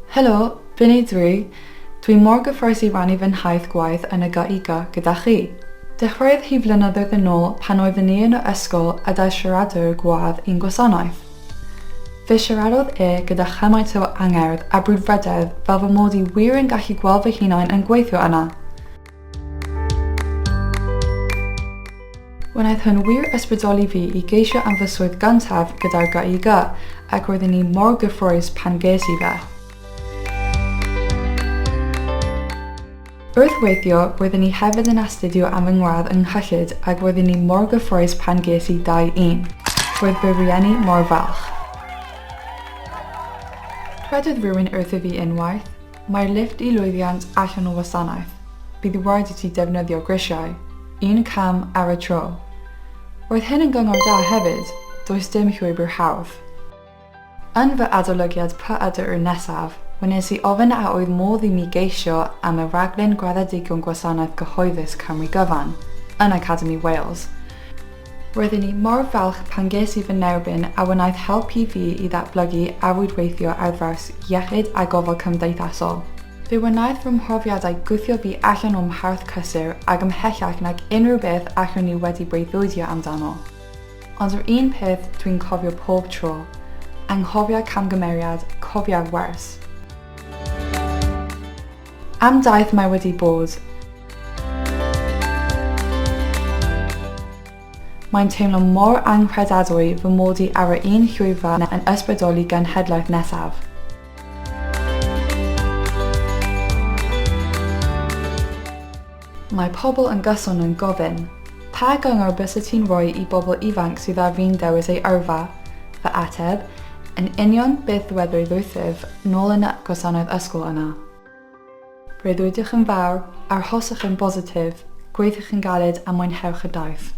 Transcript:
Helo, Binny dw i. Dwi mor gyffrous i rannu fy nhaith gwaith yn y GIG gyda chi. Dechreuodd hi flynyddoedd yn ôl pan oeddwn i yn yr ysgol a daeth siaradwr gwadd i'n gwasanaeth. Fe siaradodd e gyda chymaint o angerdd a brwdfrydedd fel fy mod i wir yn gallu gweld fy hunain yn gweithio yna. Wnaeth hwn wir ysbrydoli fi i geisio am fy swydd gyntaf gyda'r GIG ac roeddwn i mor gyffrous pan ges i fe. Wrth weithio, roeddwn i hefyd yn astudio am fy ngradd yng nghyllid ac roeddwn i mor gyffrous pan ges i 2-1. Roedd fy rhieni mor falch. Dwedodd rhywun wrthyf i unwaith, Mae'r lifft i lwyddiant allan o wasanaeth. Bydd raid i ti defnyddio grisiau, un cam ar y tro. Roedd hyn yn gyngor da hefyd, does dim llwybr hawdd. Yn fy adolygiad PADR nesaf, wnes i ofyn a oedd modd i mi geisio am y Rhaglen Graddedigion Gwasanaeth Cyhoeddus Cymru Gyfan, yn Academi Wales. Roeddwn i mor falch pan ges i fy nerbyn a wnaeth helpu fi i ddatblygu a rwydweithio ar draws iechyd a gofal cymdeithasol. Fe wnaeth fy mhrofiadau gwthio fi allan o'm mharth cysur ag ymhellach nag unrhyw beth allwn i wedi breuddwydio amdano. Ond yr un peth dwi'n cofio pob tro, anghofia camgymeriad, cofia'r wers. Am daith mae wedi bod. Mae'n teimlo mor anghredadwy fy mod i ar yr un llwyfan yn ysbrydoli genhedlaeth nesaf. Mae pobl yn gyson yn gofyn, Pa gyngor byset ti'n rhoi i bobl ifanc sydd ar fin dewis eu yrfa? Fy ateb, Yn union beth ddwedwyd wrthyf nôl yn y gwasanaeth ysgol yna. Breuddwydiwch yn fawr, arhoswch yn bositif, gweithiwch yn galed a mwynhewch y daith.